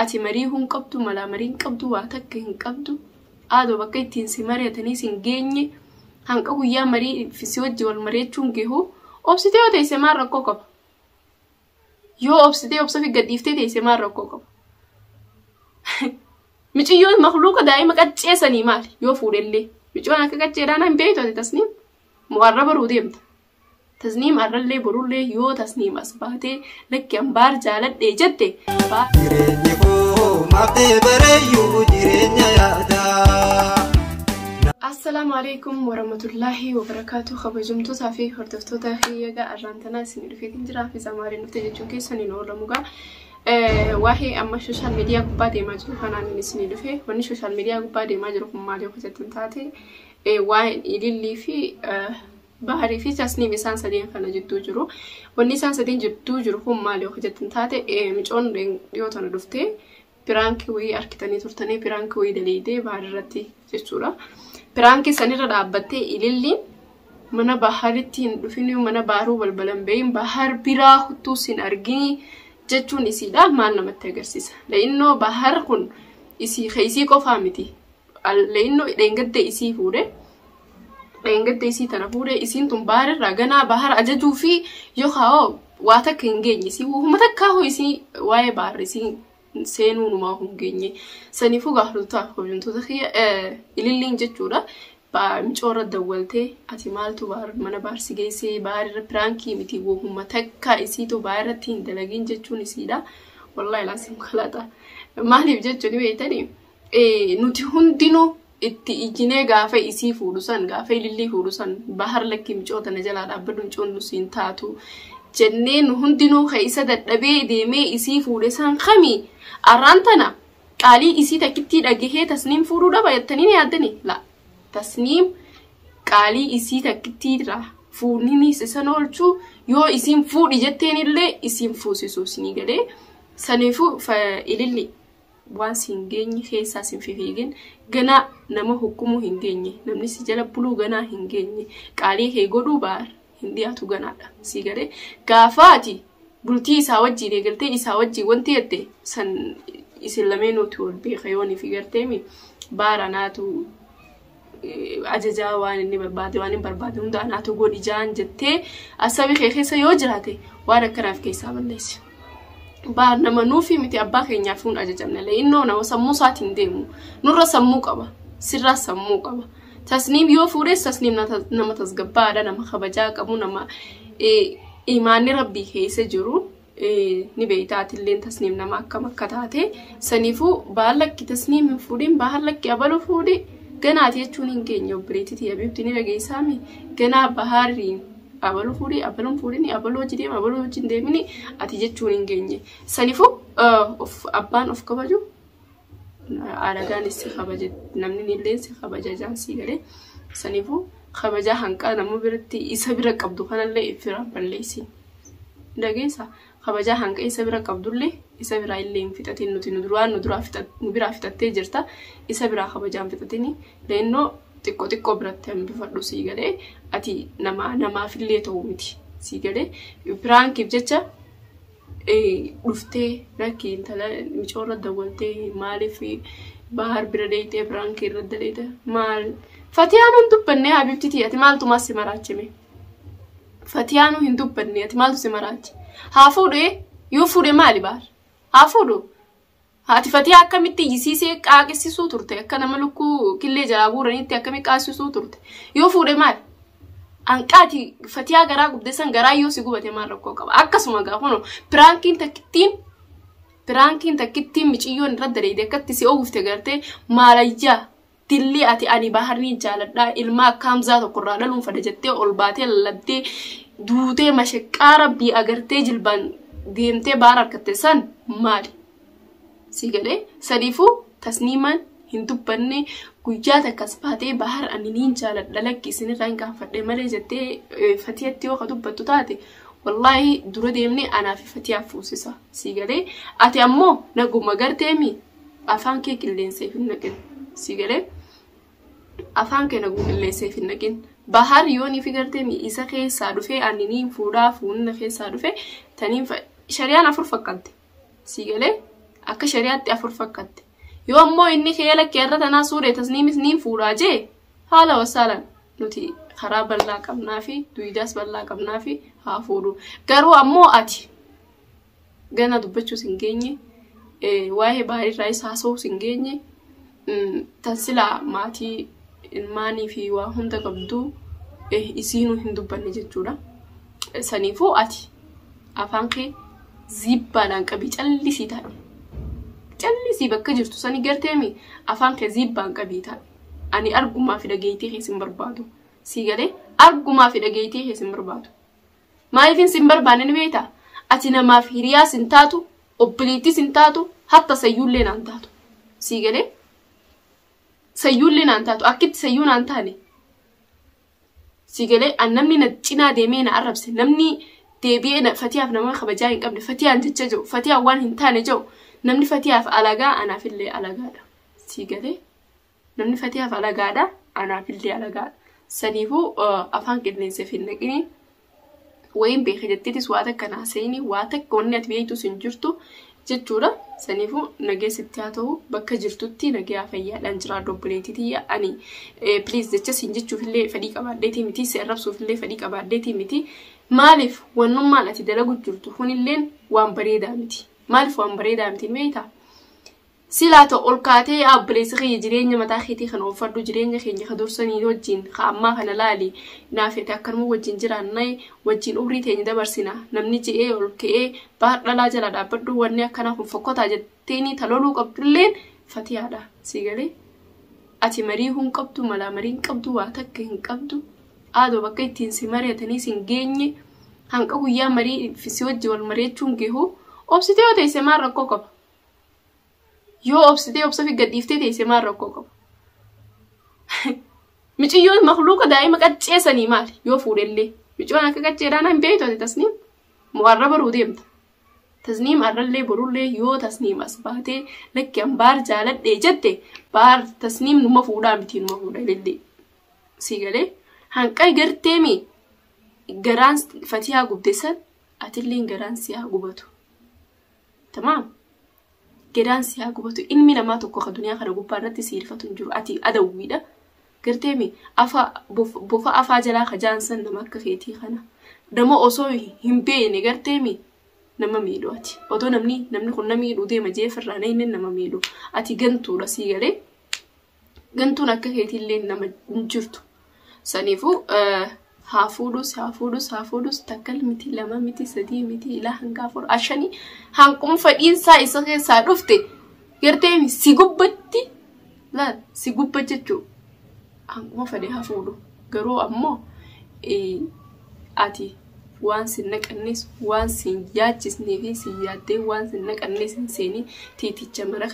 Ati marii hin qabdu, malaa marii hin qabdu, waa takka hin qabdu. Aadoo bakka ittiin si mari'atanii si hin geenye, hanqa guyyaa marii si wajji wal mari'achuun gehu, obsitee yoo teesse maal rakkoo qaba? Yoo obsitee obsa fi gadhiiftee teesse maal rakkoo qaba? Miciyyoon makluuqa daa'ima qacceessanii maali yoo fuudhellee? Miciyyoon akka qacceedhaan hin beektu ati Tasniim. Mu'arra baruu deemta. Tasniim arrallee borullee yoo Tasniim as baatee lakki ambaar jaaladhee jette. Jireenyi koo maftee bareeyyuu jireenya yaadaa. Assalaamu alaikum warahmatullaahi wabarakaatu. Kabajamtootaa fi hordoftoota hiyyagaa arraan tanaa isin dhufeetiin jira fi samaariin dhufte jechuun keessan hin oolamu gaa. Waa'ee amma sooshaal miidiyaa gubbaa deemaa jiru kanaan inni isin dhufe, wanni sooshaal miidiyaa gubbaa deemaa jiru kun maal yoo jettan taate, waa'een Ilillii fi Baharii fi Tasniim isaan sadeen kana jidduu jiru. Wanni isaan sadeen jidduu jiru kun maal yoo jettan taate, micoon dhiyoo tana dhuftee piraankii wayii harkitanii turtanii piraankii wayii daleedee Bahar irratti jechuudha. Piraankii sanirra dhaabbattee Ililliin mana Baharitti hin dhufin, mana Baharuu balbalan bahin, Bahar biraa huttuu sin argini jechuun isiidha maal namatti agarsiisa? Le'innoo Bahar kun isii isii qofaa miti. Le'innoo dheengadde isii fuudhe. Dheengadde isii tana fuudhe, isiin tun Bahar irraa ganaa Bahar ajajuu fi yookaan waa takka hin geenye, isii wahuma takkaa hoo isii waa'ee Bahar isii seenuu numaa hin geenye. Saniifuu gaafatoota kabajamtoota kiyya, Ililliin jechuudha. Micoorra dawwaltee ati maaltu mana Baarsi geessee, Bahar irra piraankii miti wahuma takka isiitu Bahar irratti hin dalagin jechuun isiidha. Wallaahi laasim kalata. Maaliif jechuun beektanii, nuti hundinuu itti ijjinee gaafa isii fuudhu san, gaafa Ilillii fuudhu san, Bahar lakki micoota na jalaa dhaabbadhu, micoon nu siin taatu jennee nu hundinuu ka isa dadhabee deemee isii fuudhe san kami arraan tana qaalii isii takkittii dhagahee Tasniim fuudhuu dhaba jettanii ni yaaddani? La, Tasniim qaalii isii takkittii irraa fuudhiniis isan oolchuu, yoo isiin fuudhi jetteen illee isiin fuusisu isinii galee. Saniifuu Ililli waan siin geenye keessaa sin fifiigin, ganaa nama hukkumuu hin geenye, namni si jala buluu ganaa hin geenye, qaalii kee godhuu Baar hin dhiyaatu ganaadha si galee. Gaafaati bultii isaa wajjiin eegaltee isaa wajjiin wanti jette san isin lameenuuti wal beeka. Yoonii fi garteemi Baara naatu ajajaa, waan inni barbaade, waan inni barbaade hunda anaatu godhi jaan jettee asabi kee keessa yoo jiraate, waan akkanaaf keessaa balleessi. Baar nama nuufi miti, abbaa keenyaaf hun ajajamne. Innoo nama sammuu isaatiin deemu, nurra sammuu qaba, sirraa sammuu qaba. Tasniim yoo fuudhes Tasniim nama tasgabbaadha, nama kabajaa qabu, nama imaanni rabbii keessa jiru ni beeytaatilleen Tasniim nama akkam akka taate. Saniifuu baallakki Tasniim hin fuudhin, baallakki abalu fuudhi ganaati jechuun hin geenye. Obboleettitii habiibti ni dhageessaami, ganaa Bahariin abaluu fuudhi, abaluun fuudhini, abaluu hojii deema, abaluu hojii hin deemini ati jechuun hin geenye. Saniifuu abbaan of kabaju alagaanis si kabaja, namni illee si kabaja jaansii galee. Saniifuu kabajaa hanqaa nama biratti isa bira qabdu kanallee ifiraan balleessin. Dhageessa, kabajaa hanqa isa bira qabdullee isa biraa illee hin fixatin. Nuti nu duraan nu biraa fixattee jirta, isa biraa kabajaa hin fixatini. Leennoo xiqqoo xiqqoo biratti hambifadhu sii galee. Ati nama namaafillee ta'u miti sii galee. Piraankiif jecha dhuftee rakki intala micoorra dawwaltee maaliif Bahar bira deeytee piraankii irra daleete maal? Fatiyaan hin dubbanne habibti, ati maaltu maas si maraachime? Fatiyaanuu hin dubbanne, ati maaltu si maraache? Haa fuudhee, yoo fuudhe maali? Baar haa fuudhu. Haati Fatiyaa akkamitti iyyisiisee qaaqessisuu turte, akka nama lukkuu killee jalaa guuranitti akkamitti qaaqessisuu turte? Yoo fuudhe maali? Hanqaati Fatiyaa garaa gubde san garaa yoo si gubate maal rakkoo qaba? Akkasuma gaa kunoo piraankiin takkittiin miciyyoon irra daleede akkatti si oowwifte gartee maalayyaa dillee ati ani Baharni jaaladhaa, ilma akka Hamzaa tokkorraa dhaluun fada jettee ol baatee lallabdee duutee mashaqqaa rabbii agartee jilbaan deemtee baara harkatte san maali? Si galee? Sadiifuu Tasniimaan hin dubbanne, guyyaa takkas baatee Bahar ani niin jaaladha, lakki isinirraa hin qaanfadhe malee jettee Fatiyatti yoo ka dubbattu taate, wallaahi dura deemnee anaa fi Fatiyaa fuusisa si galee. Ati ammoo naguma garteemi afaan kee qilleenseef hin naqin si galee, afaan kee naguma qilleenseef hin naqin. Bahar yoonii fi garteemi isa keessaa dhufee ani niin fuudhaa fuunna keessaa dhufe taniin shariyaan afur fakkatte si galee. Akka shari'aatti afur fakkatte. Yoo ammoo inni kee lakkee irra tanaa suuree Tasniimis niin fuudhaa jee, haala wasaalan nuti karaa bal'aa qabnaa fi duwidaas bal'aa qabnaa fi haa fuudhu. Garuu ammoo ati gana dubbachuus hin geenye, waa'ee baariirraayis haasa'uus hin geenye, tan silaa maatii ilmaanii fi waa hunda qabdu isiinuu hin dubbanne jechuudha. Saniifuu ati afaan kee zibbaadhaan qabii callisii taa'e. Callisii bakka jirtu sani garteemi afaan kee zibbaan qabii taa'e. Ani argumaa fi dhageettii keessa hin barbaadu. Sii galee, argumaa fi dhageettii keessa hin barbaadu. Maaliifin sin barbaanne ni beektaa? Ati namaaf hiriyaas hin taatu, obboleettis hin taatu, hatta sayyuullee naan taatu. Sii galee, sayyuullee naan taatu, akkitti sayyuu naan taane. Sii galee, an namni na cinaa deemee na arrabse, namni deebi'ee Fatiyaaf nama kabajaa hin qabne, Fatiyaan jecha jiru, Fatiyaan waan hin taane jiru, namni Fatiyaaf alagaa anaafillee alagaadha. Sii galee, namni Fatiyaaf alagaadha, anaafillee alagaadha. Saniifuu afaan qilleensa hin naqini. Wayin beeka jetteetis waa takka naasayini, waa takka wanni ati beektus hin jirtu jechuudha. Saniifuu nageessitti haa ta'u, bakka jirtutti nagayaa fayyaadhaan jiraadhu obboleettii tiyya. Ani please jecha siin jechuufillee fedhii qabaadheetii miti, si arrabsuufillee fedhii qabaadheetii miti. Maaliif wannummaan ati dalagu jirtu kunilleen waan bareedaa miti. Maaliif waan bareedaa miti beektaa? Silaa ta'u ol kaatee, yaa obboleessa kiyya, jireenya mataa keetii kana uffadhu, jireenya keenya ka dursanii wajjin ka ammaa kana laali, naafete akkanuma wajjin jiraannee wajjin umrii teenya dabarsina namni je'ee ol ka'ee baar dhalaa jala dhaabbadhu, wanni akkanaa kun fokkotaa jetteeni taloluu qabdulleen Fatiyaadha. Sii galee, ati marii hin qabdu, malaa marii hin qabdu, waa takka hin qabdu. Aadoo bakka ittiin si mari'atanii si hin geenye, hanqa guyyaa marii si wajji wal mari'achuun gehu obsitee yoo teesse maal rakkoo qaba? Yoo obsitee obsa fi gadhiiftee teesse maal rakkoo qaba? Miciyyoon makluuqa daa'ima qacceessanii maali yoo fuudhellee? Miciyyoon akka qacceedhaan hin beektu ati, Tasniim. Mu'arra baruu deemta. Tasniim arrallee borullee yoo Tasniim as baatee lakki an Baar jaaladhee jette, Baar Tasniim numa fuudhaa miti, numa fuudha ilillee. Sii galee, hanqa garteemi garaan Fatihaa gubde san atilleen garaan si haa gubatu. Tamaam. Garaan si haa gubatu. Ilmi namaa tokko ka duniyaa kana gubbaa irratti si hirfatu hin jiru. Ati adawwiidha. Garteemi afa bofa afaa jalaa ka jaansan nama akka keetii kana. Nama osoo hin beekne garteemi nama miidhu ati. Otoo namni kun nama miidhuu deema jeefirraa inni nama miidhu. Ati gantuudha, sii galee. Gantuun akka keetiillee nama hin jirtu. Saniifuu haa fuudhus, haa fuudhus, haa fuudhus, takka miti, lama miti, sadii miti, ilaa hanga afur ashanii hanqum fadhiinsaa isa keessaa dhufte garteemi si gubbatti laal si gubba jechuu hanquma fedhe haa fuudhu. Garuu ammoo ati waan sin naqannes, waan sin yaachisnee fi sin yaaddee waan sin naqannes hin seenii, tiiticha mara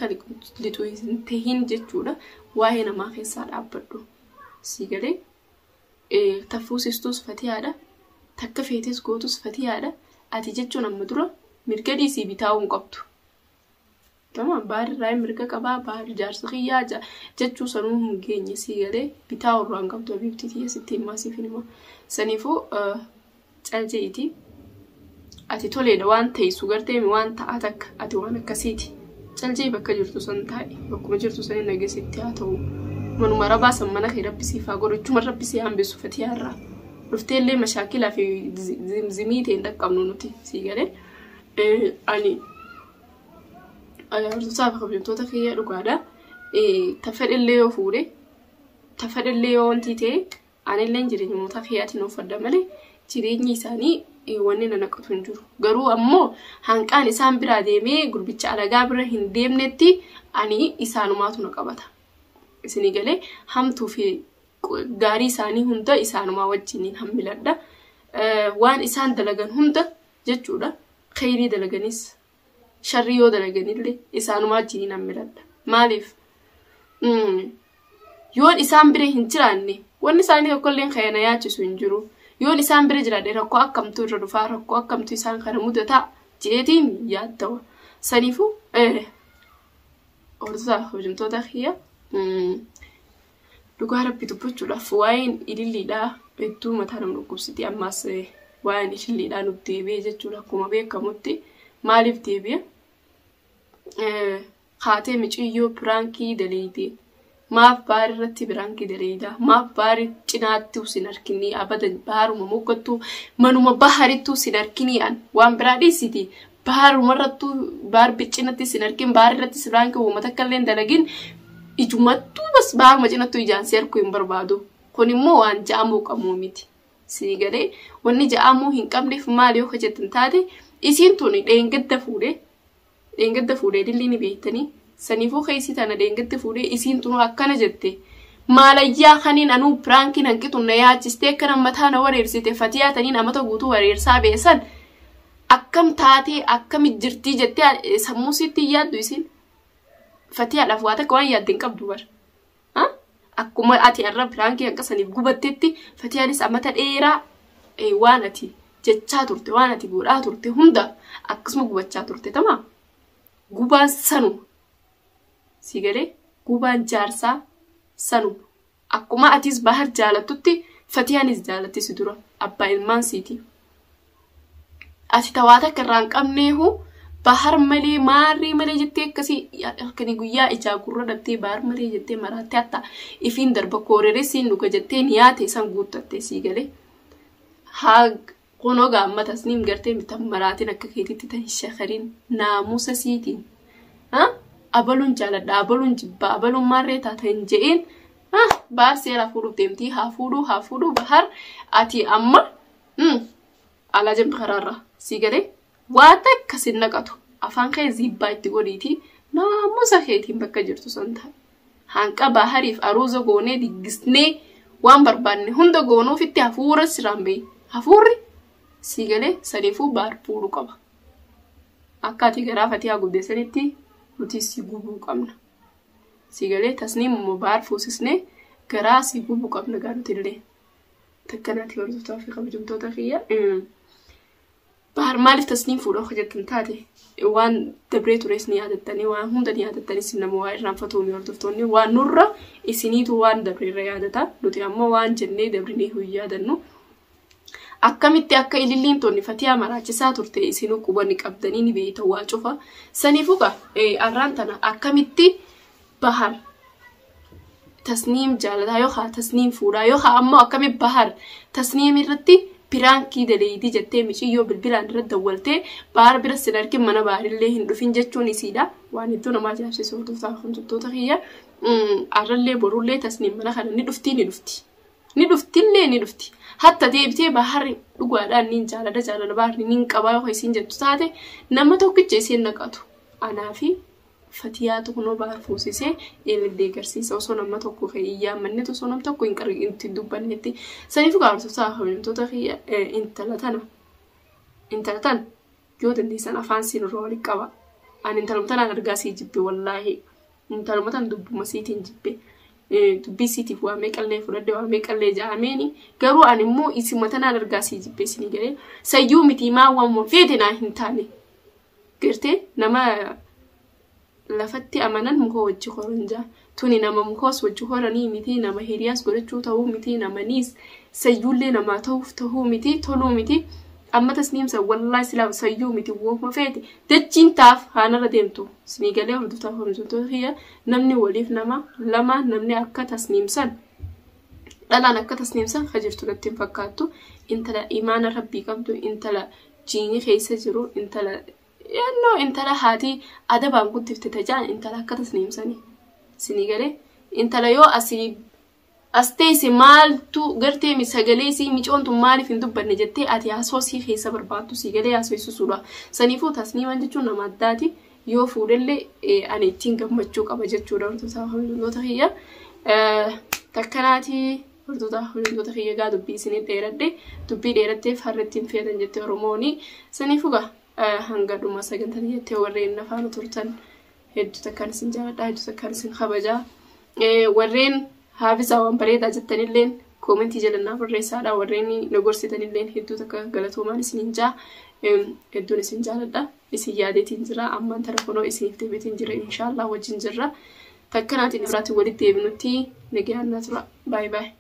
lixuu hin tahin jechuudha. Waa'ee namaa keessaa dhaabbadhu. Si galee, taffuusistus Fatiyaadha. Takka feetes gootus Fatiyaadha. Ati jechuun amma dura mirga dhiisii bitaa'uu hin qabdu. Tamam, Baarirraa mirga qabaa, Baar jaarsa kiyyaa jechuu sanuu hin geenye, sii galee, bitaa irraa hin qabdu. Abiibtii tiyya, sitti himaa, siif hima. Saniifuu cal je'iiti. Ati toleedha waan teessu garteemi waan ta'aa takka ati waan akkasiiti. Cal je'i, bakka jirtu san taa'e, bakkuma jirtu san nageessitti haa ta'u. Manuma rabaa san mana kee Rabbi siif haa godhu, jechuma Rabbi si hambisu Fatiyaa irraa. Dhufteellee mashaakilaa fi zimzimii ta'e hin dhaqqabnu nuti, sii galee. Ani hordoftoota fi kabajamtoota kiyya, dhugaadha. Ta fedhellee yoo fuudhe, ta fedhellee yoo wanti ta'e, anillee jireenya mataa kiyyaatiin uffadha malee jireenyi isaanii wanni na naqatu hin jiru. Garuu ammoo hanqaan isaan biraa deemee gurbicha alagaa bira hin deemnetti ani isaanumaatu na qabata. Isinii galee, hamtuu fi gaarii isaanii hunda isaanumaa wajjiniin hammiladha. Waan isaan dalagan hunda jechuudha. Kheyrii dalaganis sharrii yoo dalaganillee isaanumaa wajjiniin hammiladha. Maaliif? Yoon isaan bira hin jiraanne wanni isaanii tokkollee kan na yaachisu hin jiru. Yoon isaan bira jiraadhe rakkoo akkamtu irra dhufaa, rakkoo akkamtu isaan kana mudataa jeetiin yaaddawa. Saniifuu hordoftoota kabajamtoota kiyya, dhugaa Rabbi dubbachuudhaaf waa'een ililliidhaa hedduu mataa nama dhukkubsiti. Ammaas waa'een ililliidhaa nutti deebi'e jechuudha. Akkuma beekamutti maaliif deebi'e? Kaatee miciyyoo piraankii daleeyte. Maaf baar irratti piraankii daleeyda? Maaf baari cinaattuu sin harkinii abadan baaruma moggattuu manuma baharittuu sin harkinii an waan biraa dhiisiti. Baarumarrattuu baar cinatti sin harkin baar irratti piraankii uuma takka illee dalagin ijumattuu bas baaruma cinattuu ijaan si harkuu hin barbaadu. Kun immoo waan ja'amuu qabuu miti. Sii galee wanni ja'amuu hin qabneef maal yoo hojjetan taate isiin tuni dheengadda fuudhee dilli ni beektanii saniifuu keessi tana dheengadda fuudhee isiin tunu akkana jette. Maalayyaa kaniin anuu piraankiin hanqitu na yaachistee akkana mataa na wareersite fatiyaa taniin amata guutuu wareersaa beesan akkam taatee akkami jirtii jettee sammuu sitti yaaddu isiin. Fatiyaadhaaf waa takka waan yaadde hin qabdu bara. Akkuma ati irra piraankii hanqa saniif gubattetti fatiyaanis amata dheeraa waan ati jechaa turte waan ati godhaa turte hunda akkasuma gubachaa turte tamaa. Gubaan sanuma. Si galee gubaan jaarsaa sanuma. Akkuma atis bahar jaalattutti fatiyaanis jaalatti si dura abbaa ilmaan siiti. Ati tawaa takka irraa hin qabneehu bahar malee maarree malee jettee akkasii halkanii guyyaa ijaa gurra dhabdee bahar malee jettee maraattee hatta ifiin darba kooreree siin dhuga jettee niyaate isaan guuttattee sii galee. Haa kunoo gaamma tasniim gartee mita maraatiin akka keetitti tan shakariin naamusa siitiin. Abaluun jaaladha abaluun jibbaa abaluun maarree taata hin je'een bahar seeraa fuudhuuf deemtii haa fuudhuu bahar ati amma alaa jembi karaarraa sii galee. Waa takka sin naqatu afaan kee zibbaa itti godhiitii naamusa keetiin bakka jirtu san ta'a. Hanqa bahariif aruuza goonee diggisnee waan barbaanne hunda goonuufitti hafuura siraan bahi. Hafuurri sii galee saniifuu bahar fuudhuu qaba. Akka ati garaa fatiyaa gubdeessanitti nuti si gubuu qabna. Sii galee tasniim immoo bahar fuusisnee garaa si gubuu qabna gaa nuti illee. Takkanaatti hordoftoota fi kabajamtoota kiyya. Bahar maaliif tasniim fuudhoo hojjetan taate waan dabree tures ni yaadattanii waan hunda ni yaadattanii isin nama waa irraanfatuumi hordoftoonni waan nurra isiniitu waan dabreerra yaadata nuti ammoo waan jennee dabrinee hin yaadannu. Akkamitti akka ililliin tonni fatiyaa maraachisaa turte isinuu quba ni qabdanii ni beeyta waa cufa. Saniifuu gaa arraan tana akkamitti bahar tasniim jaalataa yookaan tasniim fuudhaa yookaan ammoo akkamitti bahar tasniim irratti piraankii daleeydii jettee miciyyoo bilbilaan irra dawwaltee bahar bira sin argin mana baharillee hin dhufin jechuun isiidha. Waan hedduu nama ajaa'ibsiisu hordoftoota hordoftoota kiyya. Arrallee borullee tasniim mana kana ni dhufti ni dhufti. Ni dhuftillee ni dhufti. Hatta deebitee baharri dhugaadhaan niin jaalala jaalala baharri niin qabaa yoo isiin jettu taate nama tokkicha isiin naqatu. Anaa fi fatiyaatu kunoo bahar fuusisee eelillee agarsiisa osoo nama tokko iyyaammannetu osoo nama tokko hin dubbannetti. Saniifuu hordoftoota hordoftoota kiyya intala tana yoo dandeessan afaan siin irra walitti qaba. Ani intaluma tanaan argaa sii jibbe wallaahi. Intaluma tana dubbuma siitiin jibbe. Dubbii siitiif waa meeqallee fudhadhe waa meeqallee ja'ameeni garuu ani immoo isuma tanaan argaa sii jibbe isinii galee sayyuu miti maa waan feete naa hin taane. Gartee nama lafatti amanan muka wajji horan jaa. Tuni nama mukoos wajji horanii miti nama hiriyaas godhachuu ta'uu miti namaniis sayyuullee namaa ta'uuf ta'uu miti toluu miti. Amma tasniimsa wallaahi silaa sayyuu miti woofuma feete dachiin taaf haanarra deemtu. Isinii galee hordoftoota hordoftoota kiyya namni waliif nama lama namni akka tasniimsan dhalaan akka tasniimsan ka jirtu natti hin fakkaattu. Intala imaana rabbii qabdu intala jiini keessa jiru intala yannoo intala haati adabaan guddifte tajaan intala akka tasniimsanii. Isinii galee intala yoo asii as teesse maaltu gartee sagalee sii micoontu maaliif hin dubbanne jettee ati haasoo sii keessa barbaaddu sii galee haasofsiisuudha. Saniifuu tasniiman jechuun nama addaati. Yoo fuudhellee ani ittiin gammachuu qaba jechuudha hordoftoota hordoftoota kiyya. Takkanaati hordoftoota hordoftoota kiyya gaa dubbii isinii dheeradhe dubbii dheeratteef har'a ittiin feetan jettee Oromooni. Saniifuu gaa hanga dhuma sagantaa jettee warreen afaan turtan hedduu takkaan isin jaalladha hedduu takkaan isin kabajaa. Warreen haafizaa waan bareedaa jettanilleen koomentii jalannaa barreessaadha warreen na gorsitanilleen hedduu takka galatoomaan isiniin jaa hedduun isin jaaladha isin yaadeetiin jira ammaan telefoonoo isiniif deebiitiin jira inshaallah wajjin jirra takkanaatiin biraatiin walitti deebinutti nagayaan na tura baay'ee baay'ee.